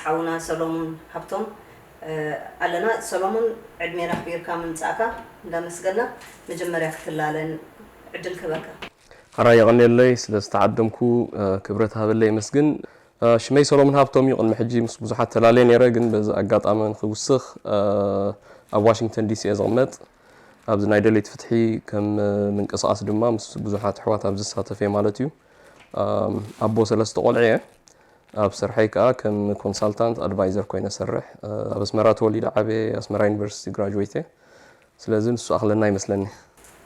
ሓውና ሰሎሙን ሃብቶም ኣለና። ሰሎሙን፣ ዕድሜና ኣኽቢርካ ምምጻእካ እንዳመስገና፣ መጀመርያ ክትላለን ዕድል ክህበካ። ሕራይ የቐንየለይ ስለ ዝተዓደምኩ፣ ክብረት ሃበለይ የመስግን። ሽመይ ሰሎሙን ሃብቶም እዩ። ቅድሚ ሕጂ ምስ ብዙሓት ተላለየ ነይረ፣ ግን በዚ ኣጋጣሚ ንክውስኽ፣ ኣብ ዋሽንግተን ዲሲ እየ ዝቕመጥ። ኣብዚ ናይ ደለይቲ ፍትሒ ከም ምንቅስቓስ ድማ ምስ ብዙሓት ኣሕዋት ኣብ ዝሳተፍ እየ ማለት እዩ። ኣቦ ሰለስተ ቆልዑ እየ። ኣብ ስርሐይ ከኣ ከም ኮንሳልታንት ኣድቫይዘር ኮይነ እሰርሕ። ኣብ ኣስመራ ተወሊደ ዓብየ፣ ኣስመራ ዩኒቨርሲቲ ግራጅዌት እየ። ስለዚ ንሱ ኣኽለና ይመስለኒ።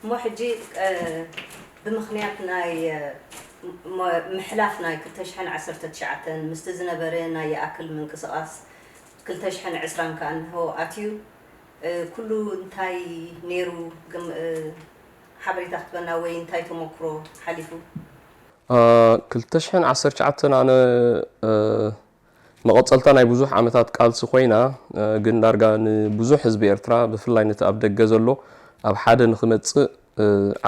እሞ ሕጂ ብምኽንያት ናይ ምሕላፍ ናይ ክልተ ሽሕን ዓሰርተ ትሽዓተን ምስቲ ዝነበረ ናይ ይኣክል ምንቅስቓስ ክልተ ሽሕን ዕስራን ከኣ እንሆ ኣትዩ። ኩሉ እንታይ ነይሩ? ሓበሬታ ክትበና ወይ እንታይ ተመክሮ ሓሊፉ? ክልተ ሽሕን ዓሰርተ ትሽዓተን ኣነ መቐጸልታ ናይ ብዙሕ ዓመታት ቃልሲ ኮይና፣ ግን ዳርጋ ንብዙሕ ህዝቢ ኤርትራ፣ ብፍላይ ነቲ ኣብ ደገ ዘሎ፣ ኣብ ሓደ ንኽመጽእ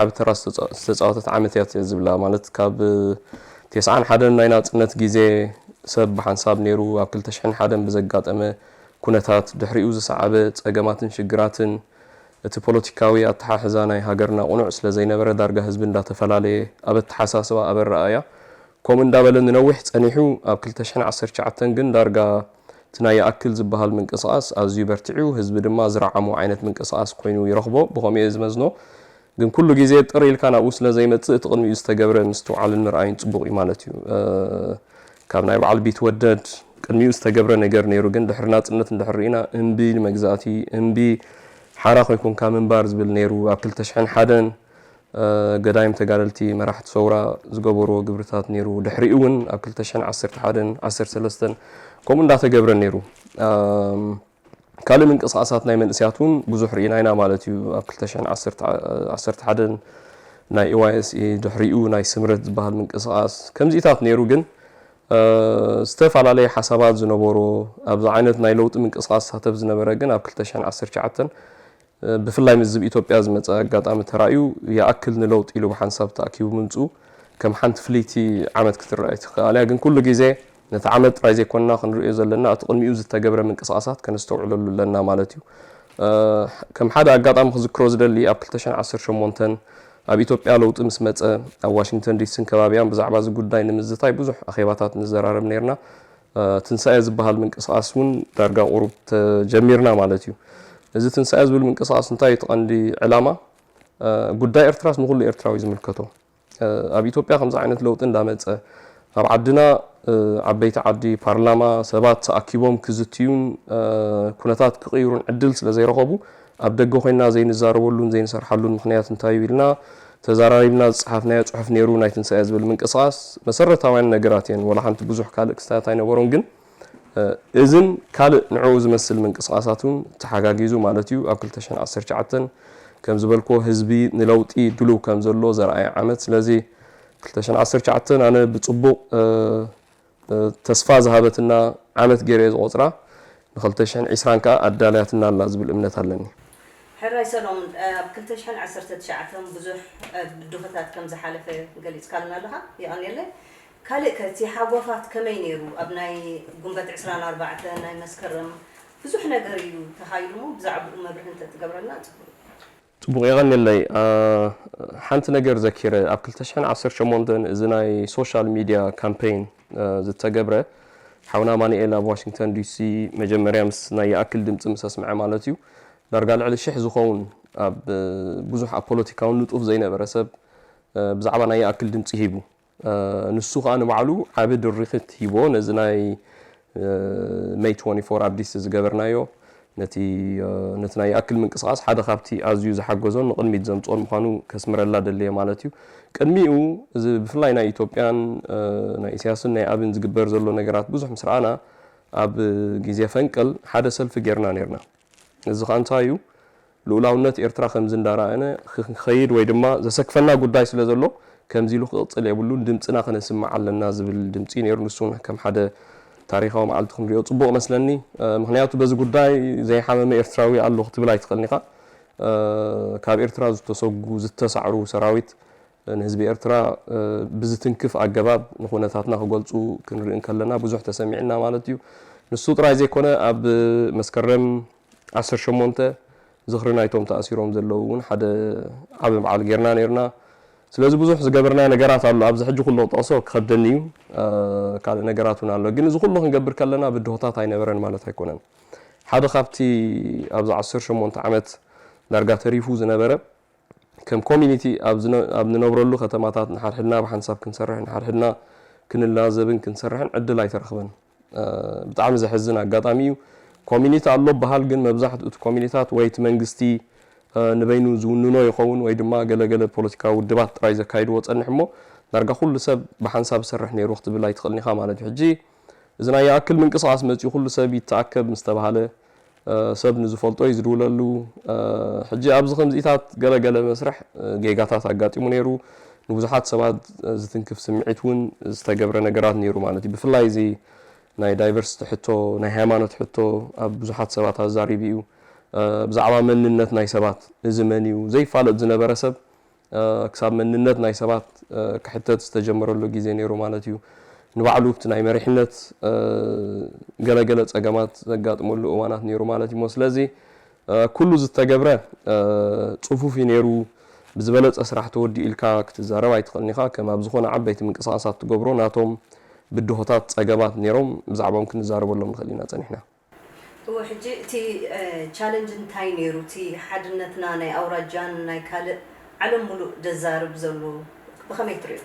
ዓቢ ተራ ዝተጻወተት ዓመት እያ ዝብላ። ማለት ካብ ተስዓን ሓደን ናይ ናጽነት ግዜ ሰብ ብሓንሳብ ነይሩ፣ ኣብ ክልተ ሽሕን ሓደን ብዘጋጠመ ኩነታት፣ ድሕሪኡ ዝሰዓበ ጸገማትን ሽግራትን፣ እቲ ፖለቲካዊ ኣተሓሕዛ ናይ ሃገርና ቅኑዕ ስለ ዘይነበረ፣ ዳርጋ ህዝቢ እንዳተፈላለየ፣ ኣብ ኣተሓሳስባ፣ ኣብ ኣረኣእያ፣ ከምኡ እንዳበለ ንነዊሕ ጸኒሑ፣ ኣብ ክልተ ሽሕን ዓሰርተ ትሽዓተን ግን ዳርጋ እቲ ናይ ይኣክል ዝበሃል ምንቅስቓስ ኣዝዩ በርቲዑ፣ ህዝቢ ድማ ዝረዓሞ ዓይነት ምንቅስቓስ ኮይኑ ይረኽቦ። ብኸምኡ እየ ዝመዝኖ። ግን ኩሉ ግዜ ጥር ኢልካ ናብኡ ስለ ዘይመጽእ፣ እቲ ቅድሚኡ ዝተገብረ ምስትውዓልን ምርኣይን ጽቡቕ እዩ ማለት እዩ። ካብ ናይ በዓል ቢትወደድ ቅድሚኡ ዝተገብረ ነገር ነይሩ፣ ግን ድሕሪ ናጽነት እንድሕር ርኢና፣ እምቢ ንመግዛእቲ፣ እምቢ ሓራ ኮይኮንካ ምንባር ዝብል ነይሩ። ኣብ ክልተ ሽሕን ሓደን ገዳይም ተጋደልቲ መራሕቲ ሰውራ ዝገበርዎ ግብርታት ነይሩ። ድሕሪኡ እውን ኣብ ክልተ ሽሕን ዓሰርተ ሓደን ዓሰርተ ሰለስተን ከምኡ እንዳተገብረ ነይሩ። ካልእ ምንቅስቓሳት ናይ መንእስያት እውን ብዙሕ ርኢና ኢና ማለት እዩ። ኣብ ክልተ ሽሕን ዓሰርተ ሓደን ናይ ኢዋይኤስኤ፣ ድሕሪኡ ናይ ስምረት ዝበሃል ምንቅስቓስ ከምዚታት ነይሩ። ግን ዝተፈላለየ ሓሳባት ዝነበሮ ኣብዚ ዓይነት ናይ ለውጢ ምንቅስቓስ ዝሳተፍ ዝነበረ ግን ኣብ ክልተ ሽሕን ዓሰርተ ትሽዓተን ብፍላይ ምስ ህዝቢ ኢትዮጵያ ዝመጸ ኣጋጣሚ ተራእዩ ይኣክል ንለውጢ ኢሉ ብሓንሳብ ተኣኪቡ ምምጽኡ ከም ሓንቲ ፍልይቲ ዓመት ክትረኣ ኣይትኽኣል እያ። ግን ኩሉ ግዜ ነቲ ዓመት ጥራይ ዘይኮንና ክንርእዮ ዘለና፣ እቲ ቅድሚኡ ዝተገብረ ምንቅስቓሳት ከነስተውዕለሉ ኣለና ማለት እዩ። ከም ሓደ ኣጋጣሚ ክዝክሮ ዝደሊ፣ ኣብ ክልተ ሽሕን ዓሰርተ ሸሞንተን ኣብ ኢትዮጵያ ለውጢ ምስ መጸ፣ ኣብ ዋሽንግተን ዲሲን ከባቢያን ብዛዕባ እዚ ጉዳይ ንምዝታይ ብዙሕ ኣኼባታት ንዘራረብ ነይርና። ትንሳኤ ዝበሃል ምንቅስቓስ እውን ዳርጋ ቁሩብ ተጀሚርና ማለት እዩ። እዚ ትንሳኤ ዝብል ምንቅስቓስ እንታይ እዩ እቲ ቀንዲ ዕላማ? ጉዳይ ኤርትራስ ንኹሉ ኤርትራዊ ዝምልከቶ። ኣብ ኢትዮጵያ ከምዚ ዓይነት ለውጢ እንዳመጸ፣ ኣብ ዓድና ዓበይቲ ዓዲ፣ ፓርላማ፣ ሰባት ተኣኪቦም ክዝትዩን ኩነታት ክቕይሩን ዕድል ስለ ዘይረኸቡ፣ ኣብ ደገ ኮይንና ዘይንዛረበሉን ዘይንሰርሓሉን ምኽንያት እንታይ እዩ ኢልና ተዛራሪብና ዝጸሓፍናዮ ጽሑፍ ነይሩ፣ ናይ ትንሳኤ ዝብል ምንቅስቓስ። መሰረታውያን ነገራት እየን፣ ወላ ሓንቲ ብዙሕ ካልእ ክስተያት ኣይነበሮን። ግን እዝን ካልእ ንዕኡ ዝመስል ምንቅስቓሳት እውን ተሓጋጊዙ ማለት እዩ። ኣብ ክልተ ሽሕን ዓሰርተ ትሽዓተን ከም ዝበልክዎ ህዝቢ ንለውጢ ድሉው ከም ዘሎ ዘርኣየ ዓመት። ስለዚ ክልተ ሽሕን ዓሰርተ ትሽዓተን ኣነ ብጽቡቕ ተስፋ ዝሃበትና ዓመት ገይረ እየ ዝቖጽራ። ን ክልተ ሽሕን ዕስራን ከኣ ኣዳልያትና ኣላ ዝብል እምነት ኣለኒ። ሕራይ ሰሎሙን፣ ኣብ ክልተ ሽሕን ዓሰርተ ትሽዓተን ብዙሕ ብድሆታት ከም ዝሓለፈ ገሊጽካልና ኣለኻ፣ የቐንየለይ። ካልእ ከ እቲ ሓጎፋት ከመይ ነይሩ? ኣብ ናይ ጉንበት ዕስራን ኣርባዕተን ናይ መስከረም ብዙሕ ነገር እዩ ተኻይዱ እሞ ብዛዕባኡ መብርሂ እንተትገብረልና ጽቡቕ። ጽቡቕ የቐንየለይ። ሓንቲ ነገር ዘኪረ፣ ኣብ ክልተ ሽሕን ዓሰርተ ሸሞንተን እዚ ናይ ሶሻል ሚድያ ካምፔይን ዝተገብረ፣ ሓውና ኣማኑኤል ኣብ ዋሽንግተን ዲሲ መጀመርያ ምስ ናይ ይኣክል ድምፂ ምስ ኣስምዐ ማለት እዩ፣ ዳርጋ ልዕሊ ሽሕ ዝኸውን ኣብ ብዙሕ ኣብ ፖለቲካውን ንጡፍ ዘይነበረ ሰብ ብዛዕባ ናይ ይኣክል ድምፂ ሂቡ። ንሱ ከኣ ንባዕሉ ዓቢ ድርኺት ሂቦ ነዚ ናይ ሜይ ትወንቲ ፎር ኣብ ዲሲ ዝገበርናዮ፣ ነቲ ነቲ ናይ ይኣክል ምንቅስቓስ ሓደ ካብቲ ኣዝዩ ዝሓገዞን ንቕድሚት ዘምጽኦን ምዃኑ ከስምረላ ደልየ ማለት እዩ። ቅድሚኡ እዚ ብፍላይ ናይ ኢትዮጵያን ናይ ኢሳያስን ናይ ኣብን ዝግበር ዘሎ ነገራት ብዙሕ ምስ ረኣና፣ ኣብ ግዜ ፈንቅል ሓደ ሰልፊ ጌርና ኔርና። እዚ ከኣ እንታይ እዩ? ልኡላውነት ኤርትራ ከምዚ እንዳረኣነ ክኸይድ ወይ ድማ ዘሰክፈና ጉዳይ ስለ ዘሎ፣ ከምዚ ኢሉ ክቕጽል የብሉን፣ ድምጽና ከነስምዕ ኣለና ዝብል ድምጺ ነይሩ። ንሱ እውን ከም ሓደ ታሪኻዊ መዓልቲ ክንሪኦ ጽቡቕ መስለኒ። ምኽንያቱ በዚ ጉዳይ ዘይሓመመ ኤርትራዊ ኣሎ ክትብል ኣይትኽእልን ኢኻ። ካብ ኤርትራ ዝተሰጉ፣ ዝተሳዕሩ ሰራዊት ንህዝቢ ኤርትራ ብዝትንክፍ ኣገባብ ንኹነታትና ክገልጹ ክንርኢ እንከለና ብዙሕ ተሰሚዕና ማለት እዩ። ንሱ ጥራይ ዘይኮነ ኣብ መስከረም ዓሰርተ ሸሞንተ ዝኽሪ ናይቶም ተኣሲሮም ዘለዉ እውን ሓደ ዓቢ በዓል ጌርና ነይርና። ስለዚ ብዙሕ ዝገበርናዮ ነገራት ኣሎ። ኣብዚ ሕጂ ኩሉ ክጠቕሶ ክኸብደኒ እዩ። ካልእ ነገራት እውን ኣሎ። ግን እዚ ኩሉ ክንገብር ከለና ብድሆታት ኣይነበረን ማለት ኣይኮነን። ሓደ ካብቲ ኣብዚ ዓሰርተ ሸሞንተ ዓመት ዳርጋ ተሪፉ ዝነበረ ከም ኮሚኒቲ ኣብ ንነብረሉ ከተማታት ንሓድሕድና ብሓንሳብ ክንሰርሕ ንሓድሕድና ክንላዘብን ክንሰርሕን ዕድል ኣይተረኽበን። ብጣዕሚ ዘሕዝን ኣጋጣሚ እዩ። ኮሚኒቲ ኣሎ በሃል ግን መብዛሕትኡ እቲ ኮሚኒታት ወይ እቲ መንግስቲ ንበይኑ ዝውንኖ ይኸውን ወይ ድማ ገለገለ ፖለቲካዊ ውድባት ጥራይ ዘካይድዎ ጸንሕ እሞ ዳርጋ ኩሉ ሰብ ብሓንሳብ ዝሰርሕ ነይሩ ክትብል ኣይትኽእልን ኢኻ ማለት እዩ። ሕጂ እዚ ናይ ይኣክል ምንቅስቓስ መጺኡ ኩሉ ሰብ ይተኣከብ ምስ ተባሃለ ሰብ ንዝፈልጦ እዩ ዝድውለሉ። ሕጂ ኣብዚ ከምዚታት ገለገለ መስርሕ ጌጋታት ኣጋጢሙ ነይሩ። ንብዙሓት ሰባት ዝትንክፍ ስምዒት እውን ዝተገብረ ነገራት ነይሩ ማለት እዩ። ብፍላይ እዚ ናይ ዳይቨርሲቲ ሕቶ፣ ናይ ሃይማኖት ሕቶ ኣብ ብዙሓት ሰባት ኣዛሪቡ እዩ። ብዛዕባ መንነት ናይ ሰባት፣ እዚ መን እዩ ዘይፋለጥ ዝነበረ ሰብ ክሳብ መንነት ናይ ሰባት ክሕተት ዝተጀመረሉ ግዜ ነይሩ ማለት እዩ። ንባዕሉ ኣብቲ ናይ መሪሕነት ገለገለ ጸገማት ዘጋጥመሉ እዋናት ነይሩ ማለት እዩ። ስለዚ ኩሉ ዝተገብረ ጽፉፍ እዩ ነይሩ። ብዝበለጸ ስራሕ ተወዲኡ ኢልካ ክትዛረብ ኣይትኽእልን ኢኻ። ከም ኣብ ዝኾነ ዓበይቲ ምንቅስቓሳት ትገብሮ ናቶም ብድሆታት ጸገማት ነይሮም ብዛዕባኦም ክንዛረበሎም ንኽእል ኢና ጸኒሕና። እወ፣ ሕጂ እቲ ቻለንጅ እንታይ ነይሩ? እቲ ሓድነትና ናይ ኣውራጃን ናይ ካልእ ዓለም ሙሉእ ደዛርብ ዘሎ ብኸመይ ትርእዮ?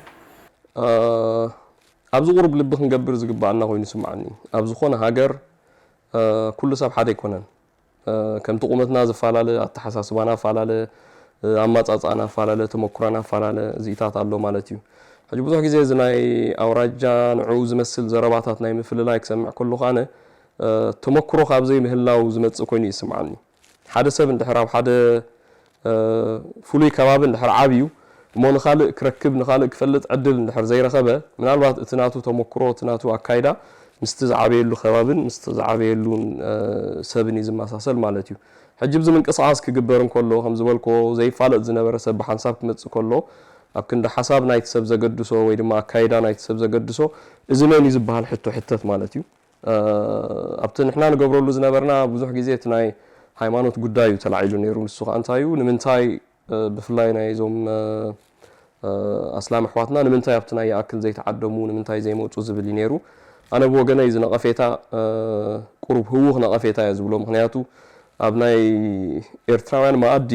ኣብዚ ቁሩብ ልቢ ክንገብር ዝግባኣና ኮይኑ ይስምዓኒ። ኣብ ዝኾነ ሃገር ኩሉ ሰብ ሓደ ኣይኮነን። ከምቲ ቁመትና ዝፈላለ፣ ኣተሓሳስባና ኣፈላለ፣ ኣማጻጽኣና ኣፈላለ፣ ተመኩራና ኣፈላለ እዚኢታት ኣሎ ማለት እዩ። ሕጂ ብዙሕ ግዜ እዚ ናይ ኣውራጃ ንዕኡ ዝመስል ዘረባታት ናይ ምፍልላይ ክሰምዕ ከለኹ ኣነ ተመኩሮ ካብ ዘይምህላው ዝመጽእ ኮይኑ ይስምዓኒ። ሓደ ሰብ እንድሕር ኣብ ሓደ ፍሉይ ከባቢ እንድሕር ዓብዩ እሞ ንኻልእ ክረክብ ንኻልእ ክፈልጥ ዕድል እንድሕር ዘይረኸበ ምናልባት እቲ ናቱ ተመክሮ እቲ ናቱ ኣካይዳ ምስቲ ዝዓበየሉ ከባብን ምስቲ ዝዓበየሉን ሰብን እዩ ዝመሳሰል ማለት እዩ። ሕጂ ብዚ ምንቅስቃስ ክግበር እንከሎ ከም ዝበልክዎ ዘይፋለጥ ዝነበረ ሰብ ብሓንሳብ ክመፅእ ከሎ ኣብ ክንዲ ሓሳብ ናይቲ ሰብ ዘገድሶ ወይ ድማ ኣካይዳ ናይቲ ሰብ ዘገድሶ እዚ መን እዩ ዝበሃል ሕቶ ሕተት ማለት እዩ። ኣብቲ ንሕና ንገብረሉ ዝነበርና ብዙሕ ግዜ እቲ ናይ ሃይማኖት ጉዳይ እዩ ተላዒሉ ነይሩ። ንሱ ከዓ እንታይ እዩ ንምንታይ ብፍላይ ናይ ዞም ኣስላም ኣሕዋትና ንምንታይ ኣብቲ ናይ ይኣክል ዘይተዓደሙ ንምንታይ ዘይመፁ ዝብል እዩ ነይሩ። ኣነ ብወገነይ እዚ ነቐፌታ ቁሩብ ህውኽ ነቐፌታ እየ ዝብሎ። ምክንያቱ ኣብ ናይ ኤርትራውያን መኣዲ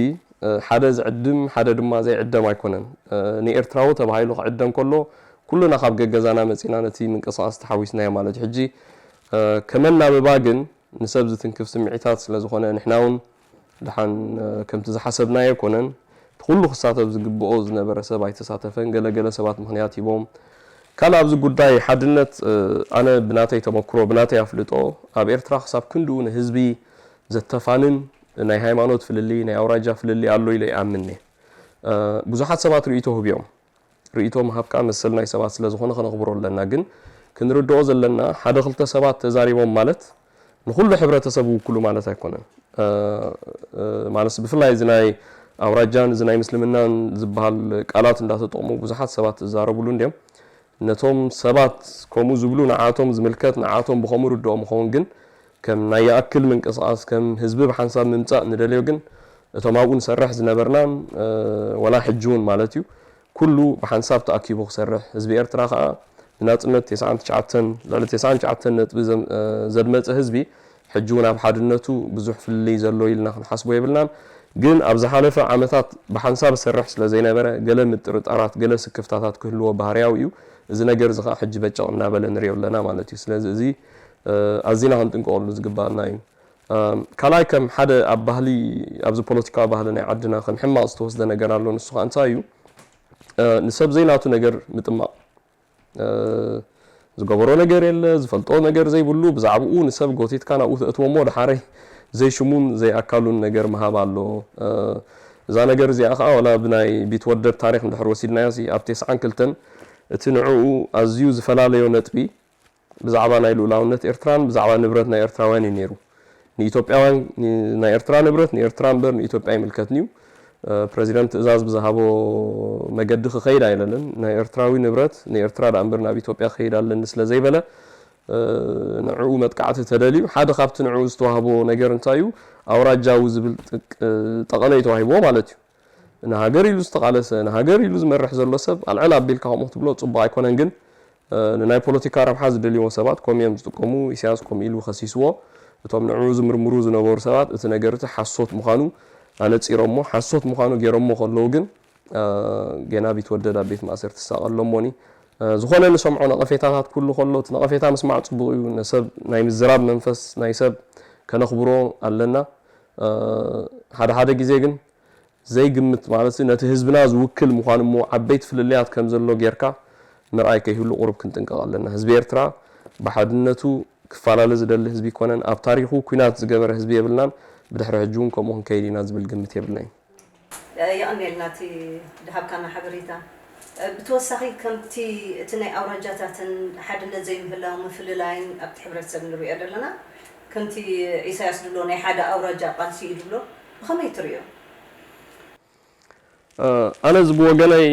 ሓደ ዝዕድም ሓደ ድማ ዘይዕደም ኣይኮነን። ንኤርትራዊ ተባሂሉ ክዕደም ከሎ ኩልና ካብ ገገዛና መፂና ነቲ ምንቅስቃስ ተሓዊስናዮ ማለት እዩ። ሕጂ ከመናብባ ግን ንሰብ ዝትንክፍ ስምዒታት ስለ ዝኾነ ንሕና እውን ደሓን ከምቲ ዝሓሰብናዮ ኣይኮነን። እቲ ኩሉ ክሳተፍ ዝግብኦ ዝነበረ ሰብ ኣይተሳተፈን። ገለ ገለ ሰባት ምኽንያት ሂቦም። ካልእ ኣብዚ ጉዳይ ሓድነት ኣነ ብናተይ ተመክሮ ብናተይ ኣፍልጦ ኣብ ኤርትራ ክሳብ ክንድኡ ንህዝቢ ዘተፋንን ናይ ሃይማኖት ፍልልይ ናይ ኣውራጃ ፍልልይ ኣሎ ኢለ ይኣምን እየ። ብዙሓት ሰባት ርእይቶ ህብዮም። ርእይቶ ምሃብ ከኣ መሰል ናይ ሰባት ስለ ዝኾነ ከነኽብሮ ኣለና። ግን ክንርድኦ ዘለና ሓደ ክልተ ሰባት ተዛሪቦም ማለት ንኹሉ ሕብረተሰብ ይውክሉ ማለት ኣይኮነን። ማለት ብፍላይ እዚ ናይ ኣውራጃን እዚ ናይ ምስልምናን ዝበሃል ቃላት እንዳተጠቕሙ ብዙሓት ሰባት ዝዛረብሉ እንድዮም። ነቶም ሰባት ከምኡ ዝብሉ ንዓቶም ዝምልከት ንዓቶም ብኸምኡ ርድኦም ይኸውን ግን ከም ናይ ይኣክል ምንቅስቃስ ከም ህዝቢ ብሓንሳብ ምምጻእ ንደልዮ ግን እቶም ኣብኡ ንሰርሕ ዝነበርናን ወላ ሕጂ እውን ማለት እዩ ኩሉ ብሓንሳብ ተኣኪቡ ክሰርሕ ህዝቢ ኤርትራ ከዓ ንናጽነት ተስዓን ትሽዓተን ልዕሊ ተስዓን ትሽዓተን ነጥቢ ዘድመጸ ህዝቢ ሕጂ እውን ኣብ ሓድነቱ ብዙሕ ፍልልይ ዘሎ ኢልና ክንሓስቦ የብልናን። ግን ኣብ ዝሓለፈ ዓመታት ብሓንሳብ ዝሰርሕ ስለ ዘይነበረ ገለ ምጥርጣራት ገለ ስክፍታታት ክህልዎ ባህርያዊ እዩ። እዚ ነገር እዚ ከዓ ሕጂ በጨቕ እናበለ ንሪኦ ኣለና ማለት እዩ። ስለዚ እዚ ኣዚና ክንጥንቀቐሉ ዝግባኣና እዩ። ካልኣይ ከም ሓደ ኣብ ባህሊ ኣብዚ ፖለቲካዊ ባህሊ ናይ ዓድና ከም ሕማቕ ዝተወስደ ነገር ኣሎ። ንሱ ከዓ እንታይ እዩ? ንሰብ ዘይናቱ ነገር ምጥማቕ። ዝገበሮ ነገር የለ፣ ዝፈልጦ ነገር ዘይብሉ ብዛዕብኡ ንሰብ ጎቲትካ ናብኡ ተእትዎ እሞ ደሓረይ ዘይሽሙን ዘይኣካሉን ነገር ምሃብ ኣሎ። እዛ ነገር እዚኣ ከዓ ዋላ ብናይ ቢትወደድ ታሪክ እንድሕር ወሲድናዮ ሲ ኣብ ተስዓን ክልተን እቲ ንዕኡ ኣዝዩ ዝፈላለዮ ነጥቢ ብዛዕባ ናይ ልኡላውነት ኤርትራን ብዛዕባ ንብረት ናይ ኤርትራውያን እዩ ነይሩ። ንኢትዮጵያውያን ናይ ኤርትራ ንብረት ንኤርትራ እምበር ንኢትዮጵያ ኣይምልከትን እዩ። ፕረዚደንት ትእዛዝ ብዝሃቦ መገዲ ክኸይድ ኣይለንን። ናይ ኤርትራዊ ንብረት ንኤርትራ ደኣ እምበር ናብ ኢትዮጵያ ክኸይድ ኣለኒ ስለ ዘይበለ ንዕኡ መጥቃዕቲ ተደልዩ ሓደ ካብቲ ንዕኡ ዝተዋህቦ ነገር እንታይ እዩ? ኣውራጃዊ ዝብል ጠቐነ እዩ ተዋሂብዎ ማለት እዩ። ንሃገር ኢሉ ዝተቓለሰ፣ ንሃገር ኢሉ ዝመርሕ ዘሎ ሰብ ኣልዕል ኣቢልካ ከምኡ ክትብሎ ጽቡቕ ኣይኮነን። ግን ንናይ ፖለቲካ ረብሓ ዝደልይዎ ሰባት ከም እዮም ዝጥቀሙ። ኢሳያስ ከምኡ ኢሉ ከሲስዎ። እቶም ንዕኡ ዝምርምሩ ዝነበሩ ሰባት እቲ ነገር እቲ ሓሶት ምዃኑ ኣነጺሮሞ። ሓሶት ምዃኑ ገይሮሞ ከለዉ ግን ጌና ቢትወደድ ኣብ ቤት ማእሰርቲ ይሳቐ ኣሎ እሞኒ። ዝኾነ ንሰምዖ ነቐፌታታት ኩሉ ከሎ እቲ ነቐፌታ ምስማዕ ጽቡቕ እዩ። ነሰብ ናይ ምዝራብ መንፈስ ናይ ሰብ ከነኽብሮ ኣለና። ሓደ ሓደ ግዜ ግን ዘይግምት ማለት ነቲ ህዝብና ዝውክል ምዃኑ እሞ ዓበይቲ ፍልልያት ከም ዘሎ ጌርካ ምርኣይ ከይህሉ ቁሩብ ክንጥንቀቕ ኣለና። ህዝቢ ኤርትራ ብሓድነቱ ክፈላለ ዝደሊ ህዝቢ ይኮነን። ኣብ ታሪኹ ኲናት ዝገበረ ህዝቢ የብልናን። ብድሕሪ ሕጂ እውን ከምኡ ክንከይድ ኢና ዝብል ግምት የብልናይን። የቐንየልና እቲ ድሃብካና ሓበሬታ። ብተወሳኺ ከምቲ እቲ ናይ ኣውራጃታትን ሓድነት ዘይምህላው ምፍልላይን ኣብቲ ሕብረተሰብ ንሪኦ ዘለና ከምቲ ኢሳያስ ድብሎ ናይ ሓደ ኣውራጃ ቃልሲ እዩ ድብሎ ብኸመይ ትሪኦ? ኣነ እዚ ብወገነይ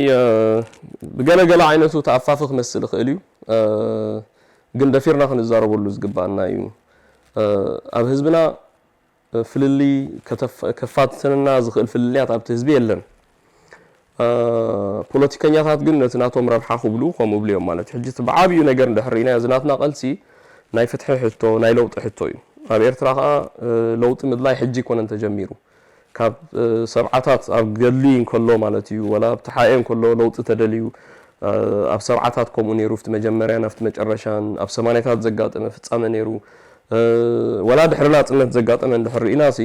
ብገለገለ ዓይነቱ ተኣፋፊ ክመስል ይኽእል እዩ፣ ግን ደፊርና ክንዛረበሉ ዝግባኣና እዩ። ኣብ ህዝብና ፍልልይ ከፋትተንና ዝኽእል ፍልልያት ኣብቲ ህዝቢ የለን። ፖለቲከኛታት ግን ነቲ ናቶም ረብሓ ክብሉ ከምኡ ብሉ እዮም ማለት እዩ። ሕጂ እቲ ብዓብዩ ነገር እንድሕር ርኢናዮ እዚ ናትና ቃልሲ ናይ ፍትሒ ሕቶ ናይ ለውጢ ሕቶ እዩ። ኣብ ኤርትራ ከዓ ለውጢ ምድላይ ሕጂ ኣይኮነን ተጀሚሩ። ካብ ሰብዓታት ኣብ ገድሊ እንከሎ ማለት እዩ ወላ ኣብ ተሓኤ እንከሎ ለውጢ ተደልዩ ኣብ ሰብዓታት ከምኡ ነይሩ ኣብቲ መጀመርያን ኣብቲ መጨረሻን ኣብ ሰማንያታት ዘጋጠመ ፍጻመ ነይሩ። ወላ ድሕሪ ናጽነት ዘጋጠመ እንድሕር ርኢና ሲ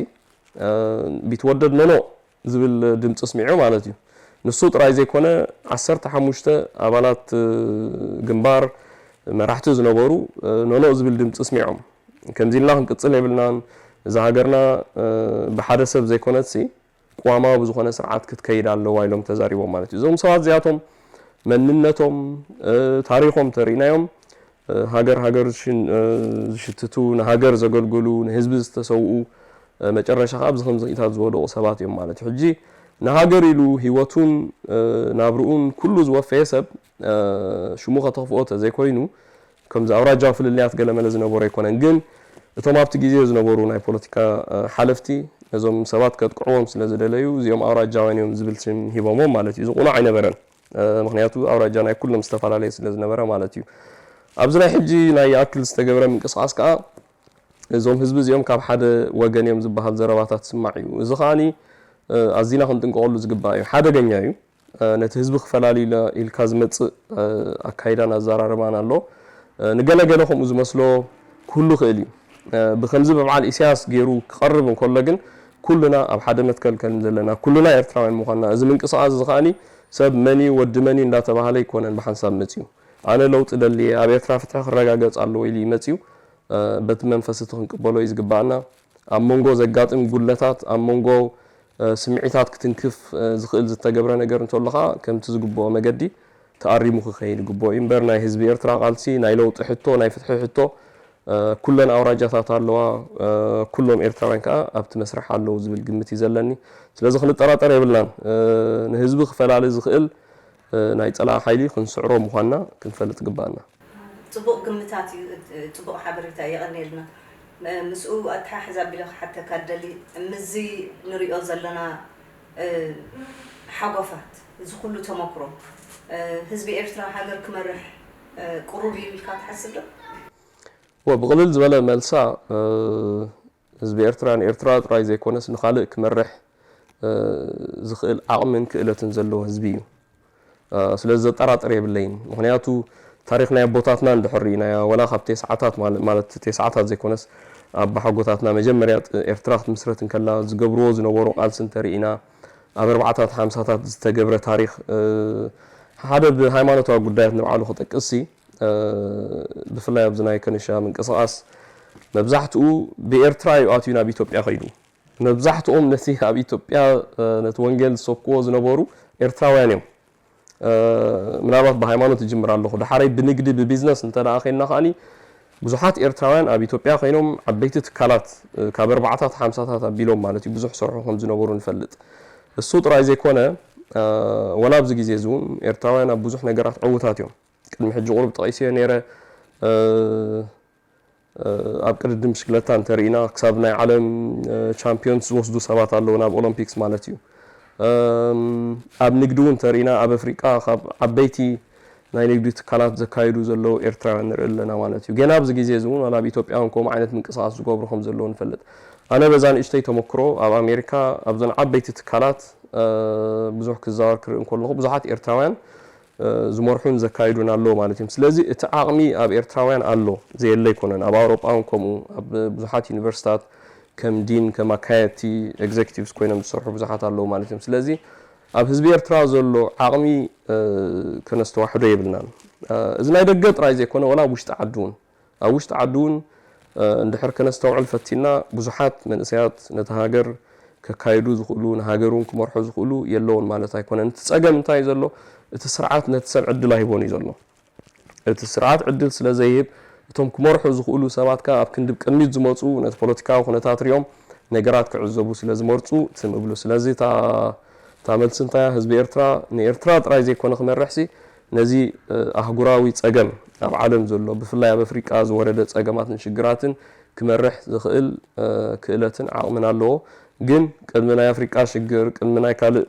ቢትወደድ ኖኖ ዝብል ድምፂ ስሚዑ ማለት እዩ። ንሱ ጥራይ ዘይኮነ ዓሰርተ ሓሙሽተ ኣባላት ግንባር መራሕቲ ዝነበሩ ኖኖ ዝብል ድምፂ ስሚዖም ከምዚ ኢልና ክንቅፅል የብልናን እዛ ሃገርና ብሓደ ሰብ ዘይኮነትሲ ቅዋማዊ ብዝኾነ ስርዓት ክትከይድ ኣለዋ ኢሎም ተዛሪቦም ማለት እዩ። እዞም ሰባት እዚኣቶም መንነቶም ታሪኾም ተርኢናዮም ሃገር ሃገር ዝሽትቱ ንሃገር ዘገልግሉ ንህዝቢ ዝተሰውኡ መጨረሻ ከዓ ኣብዚ ከምዚ ኽኢታት ዝወደቑ ሰባት እዮም ማለት እዩ። ሕጂ ንሃገር ኢሉ ህይወቱን ናብርኡን ኩሉ ዝወፈየ ሰብ ሽሙ ከተኽፍኦ ተዘይኮይኑ ከምዚ ኣውራጃዊ ፍልልያት ገለመለ ዝነበሩ ኣይኮነን። ግን እቶም ኣብቲ ግዜ ዝነበሩ ናይ ፖለቲካ ሓለፍቲ ነዞም ሰባት ከጥቅዕዎም ስለ ዝደለዩ እዚኦም ኣውራጃውያን እዮም ዝብል ሽም ሂቦሞም ማለት እዩ። እዚ ቁኑዕ ኣይነበረን። ምክንያቱ ኣውራጃ ናይ ኩሎም ዝተፈላለየ ስለ ዝነበረ ማለት እዩ። ኣብዚ ናይ ሕጂ ናይ ይኣክል ዝተገብረ ምንቅስቃስ ከዓ እዞም ህዝቢ እዚኦም ካብ ሓደ ወገን እዮም ዝበሃል ዘረባታት ዝስማዕ እዩ። እዚ ከዓኒ ኣዚና ክንጥንቀቐሉ ዝግባእ እዩ። ሓደገኛ እዩ። ነቲ ህዝቢ ክፈላልዩ ኢልካ ዝመፅእ ኣካይዳን ኣዘራርባን ኣሎ። ንገለገለ ከምኡ ዝመስሎ ክህሉ ይኽእል እዩ። ብከምዚ ብበዓል ኢሳያስ ገይሩ ክቐርብ እንከሎ ግን ኩልና ኣብ ሓደ መትከል ከም ዘለና ኩልና ኤርትራውያን ምዃንና እዚ ምንቅስቃስ እዚ ከዓኒ ሰብ መን እዩ ወዲ መን እዩ እንዳተባሃለ ኣይኮነን ብሓንሳብ መፅዩ። ኣነ ለውጢ ደልየ ኣብ ኤርትራ ፍትሒ ክረጋገፅ ኣለዎ ኢሉ እዩ መፅዩ። በቲ መንፈስ እቲ ክንቅበሎ እዩ ዝግባኣና። ኣብ መንጎ ዘጋጥም ጉድለታት ኣብ መንጎ ስምዒታት ክትንክፍ ዝኽእል ዝተገብረ ነገር እንተሎ ከዓ ከምቲ ዝግብኦ መገዲ ተኣሪሙ ክኸይድ ይግብኦ እዩ እምበር ናይ ህዝቢ ኤርትራ ቃልሲ ናይ ለውጢ ሕቶ ናይ ፍትሒ ሕቶ ኩለን ኣውራጃታት ኣለዋ ኩሎም ኤርትራውያን ከዓ ኣብቲ መስርሕ ኣለዉ ዝብል ግምት እዩ ዘለኒ። ስለዚ ክንጠራጠር የብልናን። ንህዝቢ ክፈላሊ ዝኽእል ናይ ፀላኢ ሓይሊ ክንስዕሮ ምዃንና ክንፈልጥ ይግበኣና። ፅቡቕ ግምታት እዩ፣ ፅቡቕ ሓበሬታ የቐንየልና። ምስኡ ኣተሓሕዝ ኣቢለ ክሓተካ ዝደሊ ምስዚ ንሪኦ ዘለና ሓጓፋት እዚ ኩሉ ተመክሮ ህዝቢ ኤርትራ ሃገር ክመርሕ ቅሩብ እዩ ኢልካ ትሓስብ ዶ? ወ ብቕልል ዝበለ መልሳ ህዝቢ ኤርትራ ንኤርትራ ጥራይ ዘይኮነስ ንኻልእ ክመርሕ ዝኽእል ዓቕምን ክእለትን ዘለዎ ህዝቢ እዩ። ስለዚ ዘጠራጥር የብለይን። ምኽንያቱ ታሪኽ ናይ ኣቦታትና እንድሕር ርኢናያ ወላ ካብ ቴስዓታት ማለት ቴስዓታት ዘይኮነስ ኣባሓጎታትና መጀመርያ ኤርትራ ክትምስረት እንከላ ዝገብርዎ ዝነበሩ ቃልሲ እንተርኢና ኣብ ኣርባዕታት ሓምሳታት ዝተገብረ ታሪኽ ሓደ ብሃይማኖታዊ ጉዳያት ንባዕሉ ክጠቅስ ሲ ብፍላይ ኣብዚ ናይ ከነሻ ምንቅስቃስ መብዛሕትኡ ብኤርትራ እዩ ኣትዩ ናብ ኢትዮጵያ ከይዱ። መብዛሕትኦም ነቲ ኣብ ኢትዮጵያ ነቲ ወንጌል ዝሰብክዎ ዝነበሩ ኤርትራውያን እዮም። ምናልባት ብሃይማኖት ይጅምር ኣለኹ። ድሓረይ ብንግዲ ብቢዝነስ እንተ ደኣ ኸይድና ከኣኒ ብዙሓት ኤርትራውያን ኣብ ኢትዮጵያ ኮይኖም ዓበይቲ ትካላት ካብ ኣርባዕታት ሓምሳታት ኣቢሎም ማለት እዩ ብዙሕ ሰርሑ ከም ዝነበሩ ንፈልጥ። እሱ ጥራይ ዘይኮነ ወላ ኣብዚ ግዜ እዚ እውን ኤርትራውያን ኣብ ብዙሕ ነገራት ዕዉታት እዮም። ቅድሚ ሕጂ ቁሩብ ጠቒሰዮ ነይረ። ኣብ ቅድድም ብሽክለታ እንተርኢና ክሳብ ናይ ዓለም ቻምፒዮንስ ዝወስዱ ሰባት ኣለዉ ናብ ኦሎምፒክስ ማለት እዩ። ኣብ ንግዲ እውን እንተርኢና ኣብ ኣፍሪቃ ካብ ዓበይቲ ናይ ንግዲ ትካላት ዘካይዱ ዘለዉ ኤርትራውያን ንርኢ ኣለና ማለት እዩ። ገና ኣብዚ ግዜ እዚ እውን ኣብ ኢትዮጵያ እውን ከምኡ ዓይነት ምንቅስቃስ ዝገብሩ ከም ዘለዉ ንፈልጥ። ኣነ በዛ ንእሽተይ ተመክሮ ኣብ ኣሜሪካ ኣብዞን ዓበይቲ ትካላት ብዙሕ ክዛወር ክርኢ እንከለኹ ብዙሓት ኤርትራውያን ዝመርሑን ዘካይዱን ኣለዉ ማለት እዮም። ስለዚ እቲ ዓቕሚ ኣብ ኤርትራውያን ኣሎ፣ ዘየለ ኣይኮነን። ኣብ ኣውሮጳ እውን ከምኡ፣ ኣብ ብዙሓት ዩኒቨርሲታት ከም ዲን፣ ከም ኣካየድቲ፣ ኤግዜክቲቭስ ኮይኖም ዝሰርሑ ብዙሓት ኣለዉ ማለት እዮም። ስለዚ ኣብ ህዝቢ ኤርትራ ዘሎ ዓቕሚ ከነስተዋሕዶ የብልናን። እዚ ናይ ደገ ጥራይ ዘይኮነ፣ ወላ ኣብ ውሽጢ ዓዲ እውን ኣብ ውሽጢ ዓዲ እውን እንድሕር ከነስተውዕል ፈቲና፣ ብዙሓት መንእሰያት ነቲ ሃገር ከካይዱ ዝኽእሉ፣ ንሃገር እውን ክመርሑ ዝኽእሉ የለውን ማለት ኣይኮነን። እቲ ጸገም እንታይ እዩ ዘሎ? እቲ ስርዓት ነቲ ሰብ ዕድል ኣይቦን እዩ ዘሎ። እቲ ስርዓት ዕድል ስለ ዘይህብ፣ እቶም ክመርሑ ዝኽእሉ ሰባት ከኣ ኣብ ክንዲ ቅድሚት ዝመጹ፣ ነቲ ፖለቲካዊ ኩነታት ሪኦም ነገራት ክዕዘቡ ስለ ዝመርጹ ትም እብሉ። ስለዚ እታ እታ መልሲ እንታይ እያ? ህዝቢ ኤርትራ ንኤርትራ ጥራይ ዘይኮነ ክመርሕሲ፣ ነዚ ኣህጉራዊ ጸገም ኣብ ዓለም ዘሎ፣ ብፍላይ ኣብ ኣፍሪቃ ዝወረደ ጸገማትን ሽግራትን ክመርሕ ዝኽእል ክእለትን ዓቕምን ኣለዎ። ግን ቅድሚ ናይ ኣፍሪቃ ሽግር፣ ቅድሚ ናይ ካልእ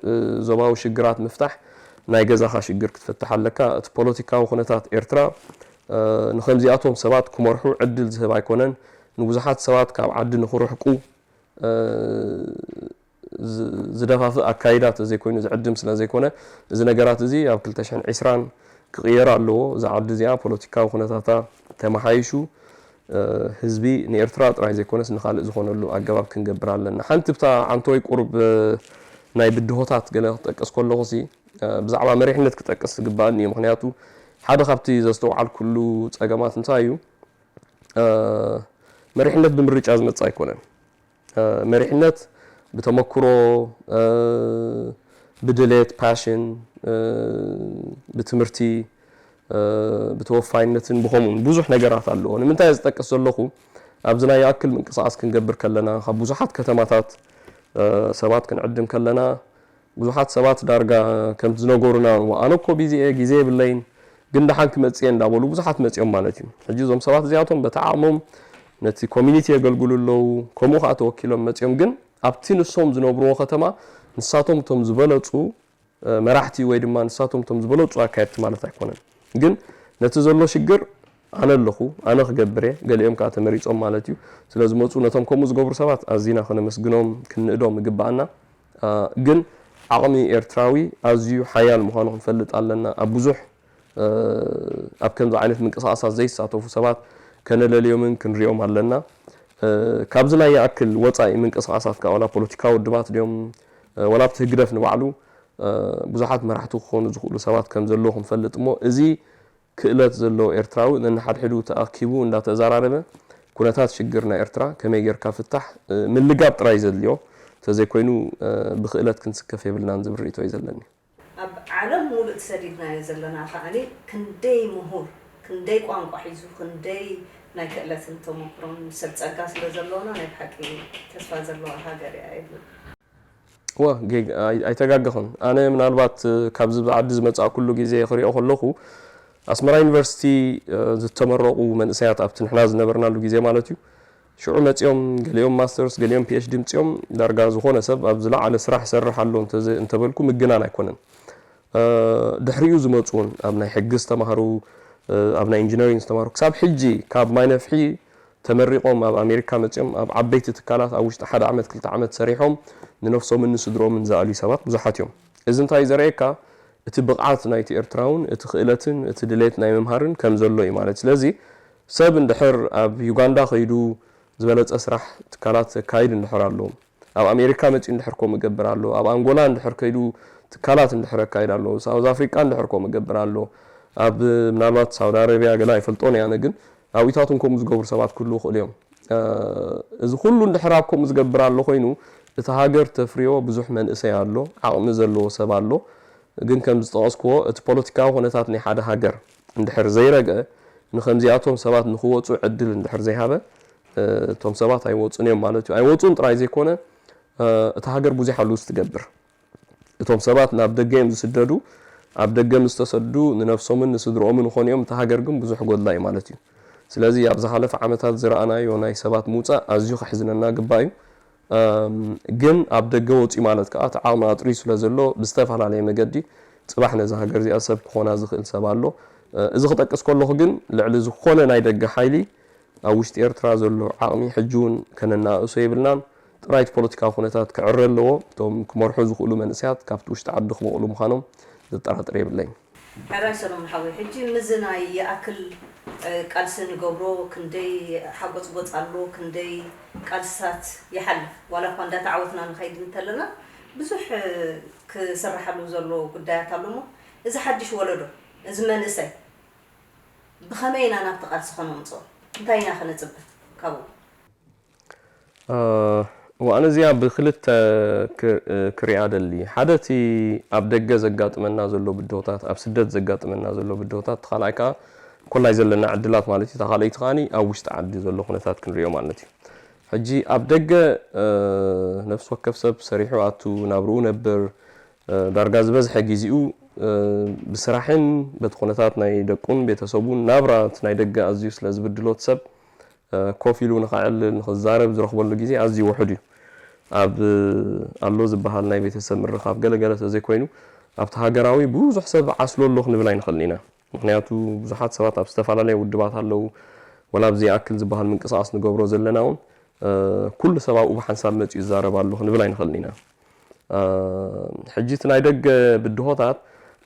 ዞባዊ ሽግራት ምፍታሕ፣ ናይ ገዛኻ ሽግር ክትፍትሕ ኣለካ። እቲ ፖለቲካዊ ኩነታት ኤርትራ ንኸምዚኣቶም ሰባት ክመርሑ ዕድል ዝህብ ኣይኮነን። ንብዙሓት ሰባት ካብ ዓዲ ንኽርሕቁ ዝደፋፍእ ኣካይዳ ተዘይኮይኑ፣ ዝዕድም ስለ ዘይኮነ፣ እዚ ነገራት እዚ ኣብ ክልተ ሽሕን ዕስራን ክቕየር ኣለዎ። እዛ ዓዲ እዚኣ ፖለቲካዊ ኩነታታ ተመሓይሹ፣ ህዝቢ ንኤርትራ ጥራይ ዘይኮነስ ንኻልእ ዝኾነሉ ኣገባብ ክንገብር ኣለና። ሓንቲ ብታ ዓንተወይ ቁሩብ ናይ ብድሆታት ገለ ክጠቅስ ከለኹሲ፣ ብዛዕባ መሪሕነት ክጠቅስ ዝግባኣኒ እዩ። ምኽንያቱ ሓደ ካብቲ ዘስተውዓልኩሉ ጸገማት እንታይ እዩ? መሪሕነት ብምርጫ ዝመጽእ ኣይኮነን። መሪሕነት ብተመክሮ፣ ብድሌት፣ ፓሽን፣ ብትምህርቲ፣ ብተወፋይነትን ብኸምኡን ብዙሕ ነገራት ኣለዎ። ንምንታይ ዝጠቅስ ዘለኹ? ኣብዚ ናይ ይኣክል ምንቅስቃስ ክንገብር ከለና፣ ካብ ብዙሓት ከተማታት ሰባት ክንዕድም ከለና፣ ብዙሓት ሰባት ዳርጋ ከምቲ ዝነገሩና፣ "እዋ፣ ኣነ እኮ ቢዚ እየ፣ ግዜ የብለይን፣ ግን ደሓን ክመጽእ እየ" እንዳበሉ ብዙሓት መጺኦም ማለት እዩ። ሕጂ እዞም ሰባት እዚኣቶም በቲ ዓቕሞም ነቲ ኮሚኒቲ የገልግሉ ኣለዉ፣ ከምኡ ኸኣ ተወኪሎም መጺኦም። ግን ኣብቲ ንሶም ዝነብርዎ ከተማ ንሳቶም እቶም ዝበለጹ መራሕቲ ወይ ድማ ንሳቶም እቶም ዝበለጹ ኣካየድቲ ማለት ኣይኮነን። ግን ነቲ ዘሎ ሽግር ኣነ ኣለኹ፣ ኣነ ክገብር እየ፣ ገሊኦም ከኣ ተመሪጾም ማለት እዩ። ስለ ዝመጹ ነቶም ከምኡ ዝገብሩ ሰባት ኣዚና ከነመስግኖም፣ ክንእዶም ይግብኣና። ግን ዓቕሚ ኤርትራዊ ኣዝዩ ሓያል ምዃኑ ክንፈልጥ ኣለና። ኣብ ብዙሕ ኣብ ከምዚ ዓይነት ምንቅስቃሳት ዘይሳተፉ ሰባት ከነለልዮምን ክንሪኦም ኣለና። ካብዚ ናይ ይኣክል ወጻኢ ምንቅስቃሳት ከኣ ዋላ ፖለቲካዊ ውድባት ድዮም፣ ዋላ ኣብቲ ህግደፍ ንባዕሉ ብዙሓት መራሕቲ ክኾኑ ዝኽእሉ ሰባት ከም ዘለዉ ክንፈልጥ እሞ፣ እዚ ክእለት ዘለዎ ኤርትራዊ ነንሓድሕዱ ተኣኪቡ እንዳተዛራረበ ኩነታት ሽግር ናይ ኤርትራ ከመይ ጌርካ ፍታሕ ምልጋብ ጥራይ ዘድልዮ፣ ተዘይኮይኑ ብክእለት ክንስከፍ የብልናን ዝብል ርእይቶ እዩ ዘለኒ። ኣብ ዓለም ሙሉእ ተሰዲድናዮ ዘለና ከኣኒ ክንደይ ምሁር፣ ክንደይ ቋንቋ ሒዙ፣ ክንደይ ናይ ክእለትን ተመኩሮን ሰብ ጸጋ ስለ ዘለውና ናይ ብሓቂ ተስፋ ዘለዋ ሃገር እያ ይብል። እወ፣ ጌግ-፣ ኣይ-፣ ኣይተጋገኹን። ኣነ ምናልባት፣ እ፣ ካብዚ ዓዲ ዝመጻእኩሉ ግዜ ክሪኦ ከለኹ፣ ኣስመራ ዩኒቨርሲቲ፣ እ፣ ዝተመረቑ መንእሰያት ኣብቲ ንሕና ዝነበርናሉ ግዜ ማለት እዩ። ሽዑ መጺኦም፣ ገሊኦም ማስተርስ፣ ገሊኦም ፒ ኤች ዲ ምጺኦም፣ ዳርጋ ዝኾነ ሰብ ኣብ ዝለዓለ ስራሕ ይሰርሕ ኣሎ እንተ-፣ እንተበልኩ ምግናን ኣይኮነን። እ፣ ድሕሪኡ ዝመጹ እውን፣ ኣብ ናይ ሕጊ ዝተማህሩ፣ እ፣ ኣብ ናይ ኢንጂነሪንግ ዝተማህሩ፣ ክሳብ ሕጂ ካብ ማይ ነፍሒ ተመሪቖም ኣብ ኣሜሪካ መጺኦም ኣብ ዓበይቲ ትካላት ኣብ ውሽጢ ሓደ ዓመት ክልተ ዓመት ሰሪሖም ንነፍሶምን ንስድርኦምን ዝኣልዩ ሰባት ብዙሓት እዮም። እዚ እንታይ እዩ ዘርእየካ? እቲ ብቕዓት ናይቲ ኤርትራውን እቲ ክእለትን እቲ ድሌት ናይ ምምሃርን ከም ዘሎ እዩ ማለት። ስለዚ ሰብ እንድሕር ኣብ ዩጋንዳ ከይዱ ዝበለጸ ስራሕ ትካላት ዘካይድ እንድሕር ኣሎ፣ ኣብ ኣሜሪካ መጺኡ እንድሕር ከምኡ ይገብር ኣሎ፣ ኣብ ኣንጎላ እንድሕር ከይዱ ትካላት እንድሕር የካይድ ኣሎ፣ ሳውዝ ኣፍሪቃ እንድሕር ከምኡ ይገብር ኣሎ፣ ኣብ ምናልባት ሳውዲ ኣረብያ ገለ ኣይፈልጦን እየ ኣነ፣ ግን ኣብኢታት እውን ከምኡ ዝገብሩ ሰባት ክህልዉ ይኽእሉ እዮም። እ፣ እዚ ኩሉ እንድሕር ኣብ ከምኡ ዝገብር ኣሎ ኮይኑ፣ እታ ሃገር ተፍርዮ ብዙሕ መንእሰይ ኣሎ፣ ዓቕሚ ዘለዎ ሰብ ኣሎ። ግን ከም ዝጠቐስክዎ፣ እቲ ፖለቲካዊ ኩነታት ናይ ሓደ ሃገር እንድሕር ዘይረግአ፣ ንከምዚኣቶም ሰባት ንክወጹ ዕድል እንድሕር ዘይሃበ፣ እ፣ እቶም ሰባት ኣይወጹን እዮም ማለት እዩ። ኣይወጹን ጥራይ ዘይኮነ፣ እ፣ እታ ሃገር ብዙሕ ኣሉዝ ትገብር። እቶም ሰባት ናብ ደገ እዮም ዝስደዱ። ኣብ ደገ ምስ ተሰዱ ንነፍሶምን ንስድርኦምን ይኾኑ እዮም። እታ ሃገር ግን ብዙሕ ጎድላ እዩ ማለት እዩ። ስለዚ ኣብ ዝሓለፈ ዓመታት ዝረኣናዮ ናይ ሰባት ምውጻእ ኣዝዩ ከሕዝነና ግባእ እዩ። እም፣ ግን ኣብ ደገ ወጺኡ ማለት ከኣ እቲ ዓቕሚ ኣጥርዩ ስለ ዘሎ ብዝተፈላለየ መገዲ ጽባሕ ነዛ ሃገር እዚኣ ሰብ ክኾና ዝኽእል ሰብ ኣሎ። እ፣ እዚ ክጠቅስ ከለኹ ግን ልዕሊ ዝኾነ ናይ ደገ ሓይሊ ኣብ ውሽጢ ኤርትራ ዘሎ ዓቕሚ ሕጂ እውን ከነናእሶ የብልናን። ጥራይ እቲ ፖለቲካዊ ኩነታት ክዕረ ኣለዎ። እቶም ክመርሑ ዝኽእሉ መንእሰያት ካብቲ ውሽጢ ዓዲ ክበቑሉ ምዃኖም ዘጠራጥር የብለይን። ሕራይ ሰሎሞን ሓወይ፣ ሕጂ ምስዚ ናይ ይኣክል፣ እ፣ ቃልሲ ንገብሮ፣ ክንደይ ሓጎጽጎጽ ኣሎ፣ ክንደይ ቃልስታት ይሓልፍ፣ ዋላ እኳ እንዳተዓወትና ንኸይድ እንተለና፣ ብዙሕ፣ እ፣ ክስርሓሉ ዘሎ ጉዳያት ኣሎ እሞ፣ እዚ ሓድሽ ወለዶ፣ እዚ መንእሰይ፣ ብኸመይ ኢና ናብቲ ቃልሲ ኸነምጽኦ? እንታይ ኢና ኸነጽበ ካብኡ? እ፣ እዋ፣ ኣነ እዚኣ ብኽልተ ክ-፣ እ፣ ክሪኣ ደሊ። ሓደ እቲ ኣብ ደገ ዘጋጥመና ዘሎ ብድሆታት፣ ኣብ ስደት ዘጋጥመና ዘሎ ብድሆታት፣ እቲ ካልኣይ ከኣ ኮላይ ዘለና ዕድላት ማለት እዩ። እታ ካልኣይቲ ከኣኒ ኣብ ውሽጢ ዓዲ ዘሎ ኩነታት ክንሪኦ ማለት እዩ። ሕጂ ኣብ ደገ፣ እ፣ ነፍሲ ወከፍ ሰብ ሰሪሑ ኣቱ ናብርኡ ነብር፣ እ፣ ዳርጋ ዝበዝሐ ግዜኡ፣ እ፣ ብስራሕን በቲ ኩነታት ናይ ደቁን ቤተሰቡን ናብራ እቲ ናይ ደገ ኣዝዩ ስለ ዝብድሎ እቲ ሰብ፣ እ፣ ኮፍ ኢሉ ንኸዕልል፣ ንኽዛረብ ዝረኽበሉ ግዜ ኣዝዩ ውሑድ እዩ። ኣብ ኣሎ ዝበሃል ናይ ቤተሰብ ምርኻብ ገለ ገለ ተዘይኮይኑ፣ ኣብቲ ሃገራዊ ብዙሕ ሰብ ዓስሎ ኣሎ ክንብል ኣይንኽእልን ኢና። ምኽንያቱ ብዙሓት ሰባት ኣብ ዝተፈላለየ ውድባት ኣለዉ። ወላ ኣብዚ ይኣክል ዝበሃል ምንቅስቓስ ንገብሮ ዘለና እውን፣ እ፣ ኩሉ ሰብ ኣብኡ ብሓንሳብ መጺኡ ይዛረብ ኣሎ ክንብል ኣይንኽእልን ኢና። እ፣ ሕጂ እቲ ናይ ደገ ብድሆታት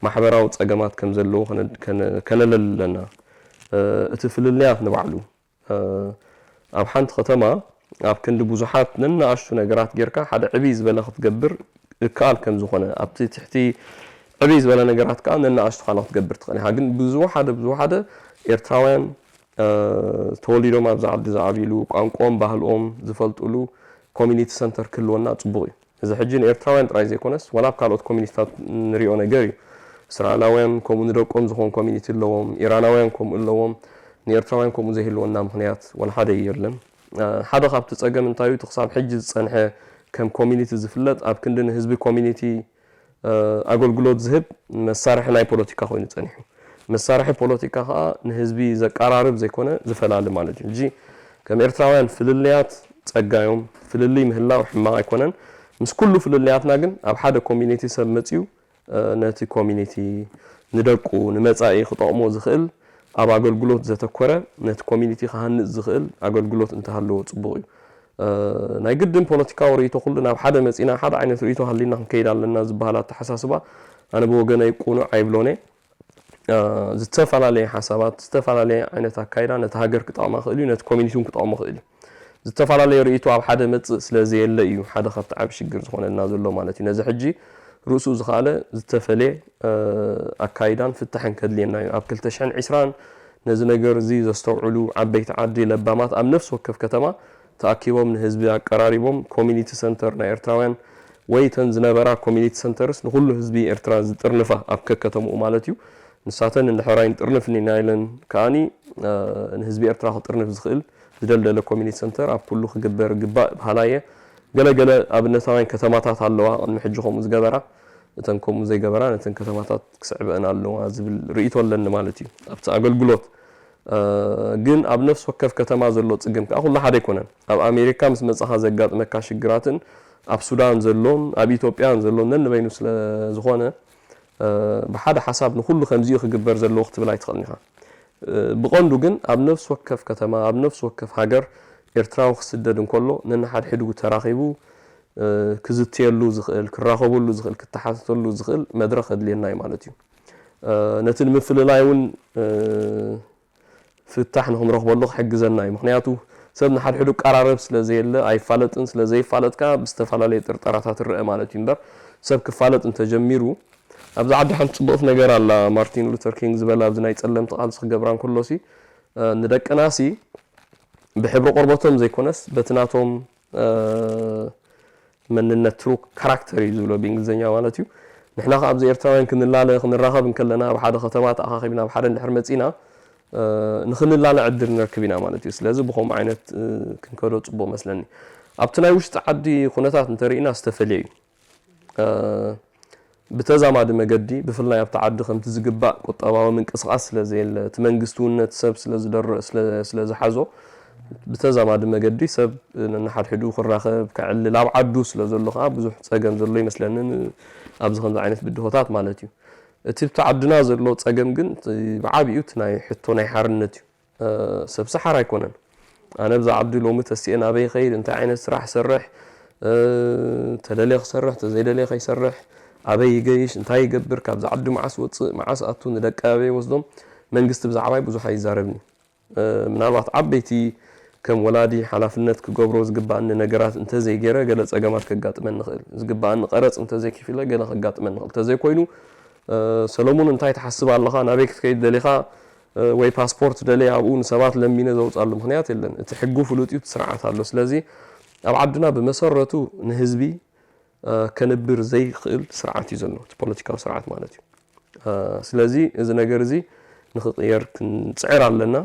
ማሕበራዊ ጸገማት ከም ዘለዎ ከነ-፣ ከነ-፣ ከነለሊ ኣለና። እ፣ እቲ ፍልልያት ንባዕሉ፣ እ፣ ኣብ ሓንቲ ከተማ ኣብ ክንዲ ብዙሓት ነናኣሽቱ ነገራት ጌርካ ሓደ ዕብይ ዝበለ ክትገብር ይከኣል ከም ዝኾነ፣ ኣብቲ ትሕቲ ዕብይ ዝበለ ነገራት ከኣ ነናኣሽቱ ካልኦት ክትገብር ትኽእል ኢኻ። ግን ብዝወሓደ፣ ብዝወሓደ ኤርትራውያን፣ እ፣ ተወሊዶም ኣብዚ ዓዲ ዝዓብይሉ፣ ቋንቋኦም፣ ባህልኦም ዝፈልጡሉ ኮሚኒቲ ሰንተር ክህልወና ጽቡቕ እዩ። እዚ ሕጂ ንኤርትራውያን ጥራይ ዘይኮነስ፣ ዋላ ኣብ ካልኦት ኮሚኒቲታት ንሪኦ ነገር እዩ። እስራኤላውያን ከምኡ ንደቆም ዝኾን ኮሚኒቲ ኣለዎም፣ ኢራናውያን ከምኡ ኣለዎም። ንኤርትራውያን ከምኡ ዘይህልወና ምኽንያት ዋላ ሓደ የለን። እ፣ ሓደ ካብቲ ጸገም እንታይ እዩ? እቲ ክሳብ ሕጂ ዝጸንሐ ከም ኮሚኒቲ ዝፍለጥ፣ ኣብ ክንዲ ንህዝቢ ኮሚኒቲ፣ እ፣ ኣገልግሎት ዝህብ መሳርሒ ናይ ፖለቲካ ኮይኑ ጸኒሑ። መሳርሒ ፖለቲካ ከኣ ንህዝቢ ዘቀራርብ ዘይኮነ ዝፈላሊ ማለት እዩ። ሕጂ ከም ኤርትራውያን ፍልልያት ጸጋ እዮም። ፍልልይ ምህላው ሕማቕ ኣይኮነን። ምስ ኩሉ ፍልልያትና ግን ኣብ ሓደ ኮሚኒቲ ሰብ መጺኡ፣ እ፣ ነቲ ኮሚኒቲ፣ ንደቁ፣ ንመጻኢ ክጠቕሞ ዝኽእል ኣብ ኣገልግሎት ዘተኮረ፣ ነቲ ኮሚኒቲ ክሃንጽ ዝኽእል ኣገልግሎት እንተሃለዎ ጽቡቕ እዩ። እ፣ ናይ ግድን ፖለቲካዊ ርእይቶ ኩሉ ናብ ሓደ መጺና ሓደ ዓይነት ርእይቶ ሃሊና ክንከይድ ኣለና ዝበሃል ኣተሓሳስባ ኣነ ብወገነይ ቅኑዕ ኣይብሎን እየ። እ፣ ዝተፈላለየ ሓሳባት፣ ዝተፈላለየ ዓይነት ኣካይዳ ነቲ ሃገር ክጠቕማ ክእል እዩ፣ ነቲ ኮሚኒቲ እውን ክጠቕሞ ክእል እዩ። ዝተፈላለየ ርእይቶ ኣብ ሓደ መጽእ ስለ ዘየለ እዩ ሓደ ካብቲ ዓቢ ሽግር ዝኾነልና ዘሎ ማለት እዩ። ነዚ ሕጂ ርእሱ ዝኸኣለ ዝተፈልየ፣ እ፣ ኣካይዳን ፍታሕን ከድልየና እዩ። ኣብ ክልተ ሽሕን ዕስራን ነዚ ነገር እዚ ዘስተውዕሉ ዓበይቲ ዓዲ ለባማት ኣብ ነፍሲ ወከፍ ከተማ ተኣኪቦም ንህዝቢ ኣቀራሪቦም ኮሚኒቲ ሰንተር ናይ ኤርትራውያን ወይ እተን ዝነበራ ኮሚኒቲ ሰንተርስ ንኹሉ ህዝቢ ኤርትራ ዝጥርንፋ ኣብ ከከተምኡ ማለት እዩ። ንሳተን እንድሕር ኣይንጥርንፍን ኢና ኢለን ከኣኒ፣ እ፣ ንህዝቢ ኤርትራ ክጥርንፍ ዝኽእል ዝደልደለ ኮሚኒቲ ሰንተር ኣብ ኩሉ ክግበር ግባእ በሃላይ እየ። ገለ ገለ ኣብነታውያን ከተማታት ኣለዋ ቅድሚ ሕጂ ከምኡ ዝገበራ፣ እተን ከምኡ ዘይገበራ ነተን ከተማታት ክስዕበአን ኣለዋ ዝብል ርእይቶ ኣለኒ ማለት እዩ። ኣብቲ ኣገልግሎት፣ እ፣ ግን ኣብ ነፍሲ ወከፍ ከተማ ዘሎ ጽገም ከኣ ኩሉ ሓደ ኣይኮነን። ኣብ ኣሜሪካ ምስ መጻኻ ዘጋጥመካ ሽግራትን ኣብ ሱዳን ዘሎን ኣብ ኢትዮጵያን ዘሎን ነንበይኑ ስለ ዝኾነ፣ እ፣ ብሓደ ሓሳብ ንኹሉ ከምዚኡ ክግበር ዘለዎ ክትብል ኣይትኽእልን ኢኻ። እ፣ ብቐንዱ ግን ኣብ ነፍሲ ወከፍ ከተማ፣ ኣብ ነፍሲ ወከፍ ሃገር ኤርትራዊ ክስደድ እንከሎ ነንሓድሕዱ ተራኺቡ፣ እ፣ ክዝትየሉ ዝኽእል፣ ክራኸበሉ ዝኽእል፣ ክተሓተተሉ ዝኽእል መድረኽ ከድልየና እዩ ማለት እዩ። እ፣ ነቲ ንምፍልላይ እውን፣ እ፣ ፍታሕ ንኽንረኽበሉ ክሕግዘና እዩ። ምኽንያቱ ሰብ ንሓድሕዱ ቀራረብ ስለ ዘየለ ኣይፋለጥን፣ ስለ ዘይፋለጥ ከኣ ብዝተፈላለየ ጥርጠራታት ይረአ ማለት እዩ። እምበር ሰብ ክፋለጥ እንተጀሚሩ፣ ኣብዚ ዓዲ ሓንቲ ጽቡቕቲ ነገር ኣላ። ማርቲን ሉተር ኪንግ ዝበላ ኣብዚ ናይ ጸለምቲ ቃልሲ ክገብራ እንከሎሲ፣ እ፣ ንደቅናሲ ብሕብሪ ቆርበቶም ዘይኮነስ በቲ ናቶም፣ እ፣ መንነት ትሩ ካራክተር እዩ ዝብሎ ብእንግሊዝኛ ማለት እዩ። ንሕና ከኣ ኣብዚ ኤርትራውያን ክንላለ፣ ክንራኸብ እንከለና፣ ኣብ ሓደ ከተማ ተኣኻኺብና፣ ኣብ ሓደ እንድሕር መጺና፣ እ፣ ንኽንላለ ዕድል ንረክብ ኢና ማለት እዩ። ስለዚ ብኸምኡ ዓይነት፣ እ፣ ክንከዶ ጽቡቕ መስለኒ። ኣብቲ ናይ ውሽጢ ዓዲ ኩነታት እንተርኢና ዝተፈልየ እዩ። እ፣ ብተዛማዲ መገዲ ብፍላይ ኣብቲ ዓዲ ከምቲ ዝግባእ ቁጠባዊ ምንቅስቃስ ስለ ዘየለ እቲ መንግስቲ እውን ነቲ ሰብ ስለ ዝደር ስለ ዝሓዞ ብተዛማዲ መገዲ ሰብ ነንሓድሕዱ ክራኸብ ከዕልል ኣብ ዓዱ ስለ ዘሎ ከዓ ብዙሕ ፀገም ዘሎ ይመስለኒ ኣብዚ ከምዚ ዓይነት ብድሆታት ማለት እዩ። እቲ ብቲ ዓድና ዘሎ ፀገም ግን ብዓብኡ እቲ ናይ ሕቶ ናይ ሓርነት እዩ። ሰብ ሰሓር ኣይኮነን። ኣነ ብዛ ዓዲ ሎሚ ተሲኤ ናበይ ይኸይድ እንታይ ዓይነት ስራሕ ሰርሕ ተደልየ ክሰርሕ ተዘይደልየ ከይሰርሕ ኣበይ ይገይሽ እንታይ ይገብር ካብዚ ዓዲ መዓስ ወፅእ መዓስ ኣቱ ንደቂ ኣበይ ወስዶም መንግስቲ ብዛዕባይ ብዙሕ ኣይዛረብን እዩ። ምናልባት ዓበይቲ ከም ወላዲ ሓላፍነት ክገብሮ ዝግባኣኒ ነገራት እንተዘይገይረ ገለ ፀገማት ከጋጥመኒ ይኽእል። ዝግባኣኒ ቀረፅ እንተዘይከፊለ ገለ ከጋጥመኒ ይኽእል። እንተዘይኮይኑ ሰለሙን እንታይ ትሓስብ ኣለኻ ናበይ ክትከይድ ደሊኻ ወይ ፓስፖርት ደለየ ኣብኡ ንሰባት ለሚነ ዘውፅኣሉ ምኽንያት የለን። እቲ ሕጊ ፍሉጥ እዩ፣ እቲ ስርዓት ኣሎ። ስለዚ ኣብ ዓድና ብመሰረቱ ንህዝቢ ከንብር ዘይኽእል ስርዓት እዩ ዘሎ፣ እቲ ፖለቲካዊ ስርዓት ማለት እዩ። ስለዚ እዚ ነገር እዚ ንክቕየር ክንፅዕር ኣለና።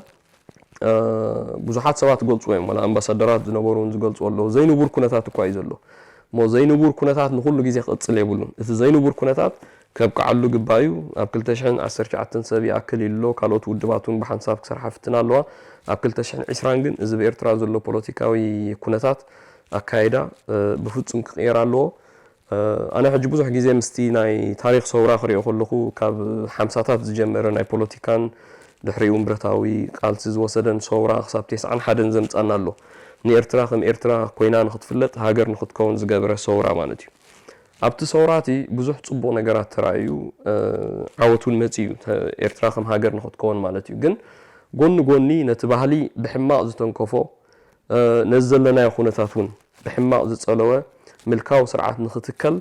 ብዙሓት ሰባት ዝገልፅዎ እዮም፣ ዋላ ኣምባሳደራት ዝነበሩ እውን ዝገልፅዎ ኣለዉ። ዘይንቡር ኩነታት እኳ እዩ ዘሎ። እሞ ዘይንቡር ኩነታት ንኹሉ ግዜ ክቕፅል የብሉን። እቲ ዘይንቡር ኩነታት ከብቅዓሉ ግባእ እዩ። ኣብ ክልተ ሽሕን ዓሰርተ ትሽዓተን ሰብ ይኣክል ኢሉ ኣሎ። ካልኦት ውድባት እውን ብሓንሳብ ክሰርሓ ፍትን ኣለዋ። ኣብ ክልተ ሽሕን ዕስራን ግን እዚ ብኤርትራ ዘሎ ፖለቲካዊ ኩነታት ኣካይዳ ብፍጹም ክቕየር ኣለዎ። ኣነ ሕጂ ብዙሕ ግዜ ምስቲ ናይ ታሪኽ ሰውራ ክሪኦ ከለኹ ካብ ሓምሳታት ዝጀመረ ናይ ፖለቲካን ድሕሪኡ እውን ብረታዊ ቃልሲ ዝወሰደን ሰውራ ክሳብ ተስዓን ሓደን ዘምጻና ኣሎ። ንኤርትራ ከም ኤርትራ ኮይና ንክትፍለጥ ሃገር ንክትከውን ዝገበረ ሰውራ ማለት እዩ። ኣብቲ ሰውራ እቲ ብዙሕ ጽቡቕ ነገራት ተራእዩ ዓወት እውን መጺኡ ኤርትራ ከም ሃገር ንክትከውን ማለት እዩ። ግን ጎኒ ጎኒ ነቲ ባህሊ ብሕማቕ ዝተንከፎ ነዚ ዘለናዮ ኩነታት እውን ብሕማቕ ዝጸለወ ምልካዊ ስርዓት ንክትከል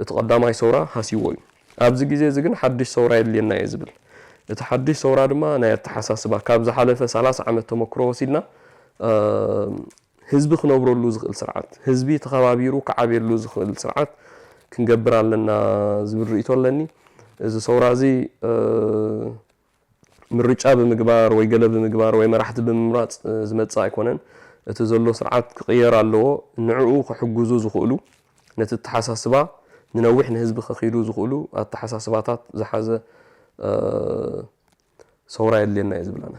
እቲ ቀዳማይ ሰውራ ሃስይዎ እዩ። ኣብዚ ግዜ እዚ ግን ሓድሽ ሰውራ የድልየና እየ ዝብል። እቲ ሓድሽ ሰውራ ድማ ናይ ኣተሓሳስባ ካብ ዝሓለፈ ሰላሳ ዓመት ተመክሮ ወሲድና ህዝቢ ክነብረሉ ዝኽእል ስርዓት፣ ህዝቢ ተኸባቢሩ ክዓብየሉ ዝኽእል ስርዓት ክንገብር ኣለና ዝብል ርእይቶ ኣለኒ። እዚ ሰውራ እዚ ምርጫ ብምግባር ወይ ገለ ብምግባር ወይ መራሕቲ ብምምራፅ ዝመፅእ ኣይኮነን። እቲ ዘሎ ስርዓት ክቕየር ኣለዎ። ንዕኡ ክሕግዙ ዝኽእሉ ነቲ ኣተሓሳስባ ንነዊሕ ንህዝቢ ከኺዱ ዝኽእሉ ኣተሓሳስባታት ዝሓዘ ሰውራ የድልየና እዩ ዝብል ኣነ።